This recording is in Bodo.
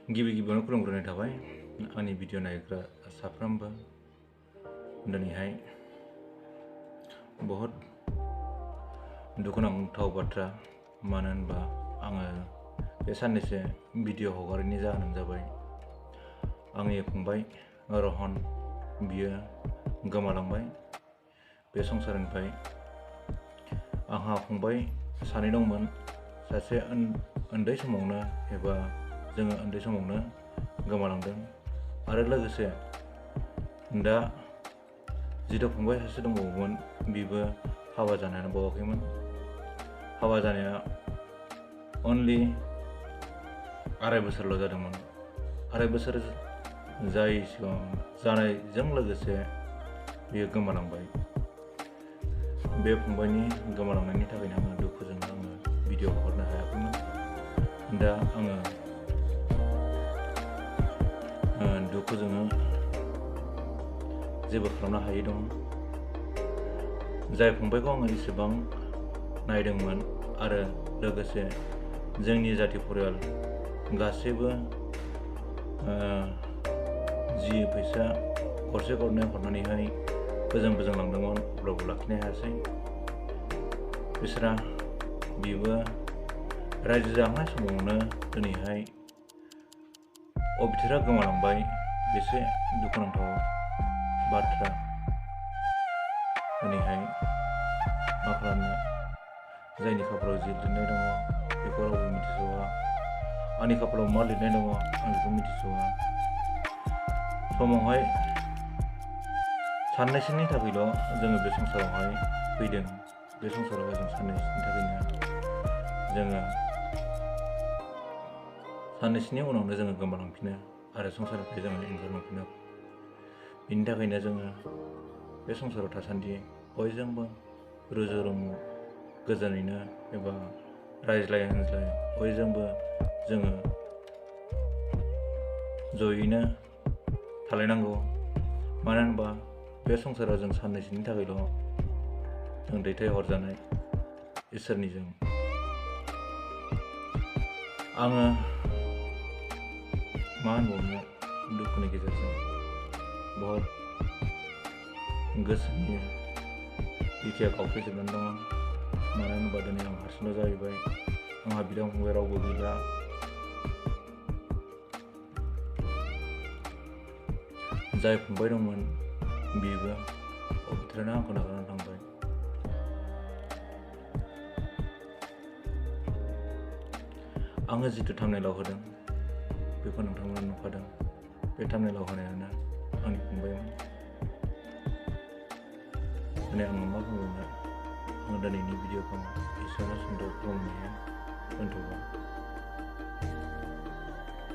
गिबियावनो खुलुमग्रोनाय थाबाय आंनि भिडिअ नायग्रा साफ्रोमबो। दिनैहाय बहुत दुखुनांथाव बाथ्रा, मानो होनबा आङो बे साननैसो भिडिअ हगारैनि जाहोनानो जाबाय आंनि फंबाय रहन, बियो गोमालांबाय बे संसारनिफ्राय। आंहा फंबाय सानै दंमोन, सासे उन्दै समावनो एबा जोङो उन्दै समावनो गोमालांदों, आरो लोगोसे दा जिथु फंबाय सासे दंबावोमोन बिबो हाबा जानायानो बावाखैमोन। हाबा जानाया अनलि 2.5 बोसोरल' जादोंमोन। 2.5 बोसोर जानायजों लोगोसे बियो गोमालांबाय। बे फंबायनि गोमालांनायनि थाखायनो आङो दुखुजों भिडिअ हगारनो हायाखैमोन। दा आङो दुखुजों जेबो खालामनो हायै दं। जाय फंबायखौ आङो एसेबां नायदोंमोन, आरो लोगोसे जोंनि जाथि परियाल गासैबो जि फैसा गरसे गरनै हरनानैहाय बोजोंलांदोंमोन, अब्लाबो लाखिनो हायासै बिसोरा। बिबो रायजो जानाय समावनो दिनैहाय अबिथिरा गोमालांबाय। बेसे दुखुनांथाव बाथ्रा। दिनैहाय मा खालामनो, जायनि खाफालाव जि लिरनाय दङ बेखौ रावबो मिथिस'आ। आंनि खाफालाव मा लिरनाय दङ आं बेखौ मिथिस'आ। समावहाय साननैसोनि थाखायल' जोङो बे संसारावहाय फैदों। बे संसारावहाय जों साननैसोनि थाखायनो जोङो साननैसोनि उनावनो जोङो गोमालांफिनो आरो संसारनिफ्राय जोङो एंगारलांफिनो। बिनि थाखायनो जोङो बे संसाराव थासान्दि बयजोंबो रुजु रुमु गोजोनैनो एबा रायज्लाय होनज्लाय बयजोंबो जोङो जयैनो थालायनांगौ। मानो होनबा बे संसाराव जों साननैसोनि थाखायल' जों दैथायहरजानाय इसोरनिजों। आङो मा होनबावनो, दुखुनि गेजेरजों बहुत गोसोनि बिखाया गावफ्लेजोबनानै दङ। मानो होनबा दिनै आं हारसिंल' जाहैबाय। आंहा बिदा फंबाय रावबो गैला। जाय फंबाय दंमोन बिबो अबिथिरानो आंखौ नागारनानै थांबाय। आङो जिथु थाम्बनेइलाव होदों बेखौ नोंथांमोना नुखादों। बे थाम्बनेइलाव होनायानो आंनि फंबायमोन। दिनै आं मा बुंबावनो, आङो दिनैनि भिडिअखौ एसेयावनो सुंद' खालामनानै दोनथ'बाय।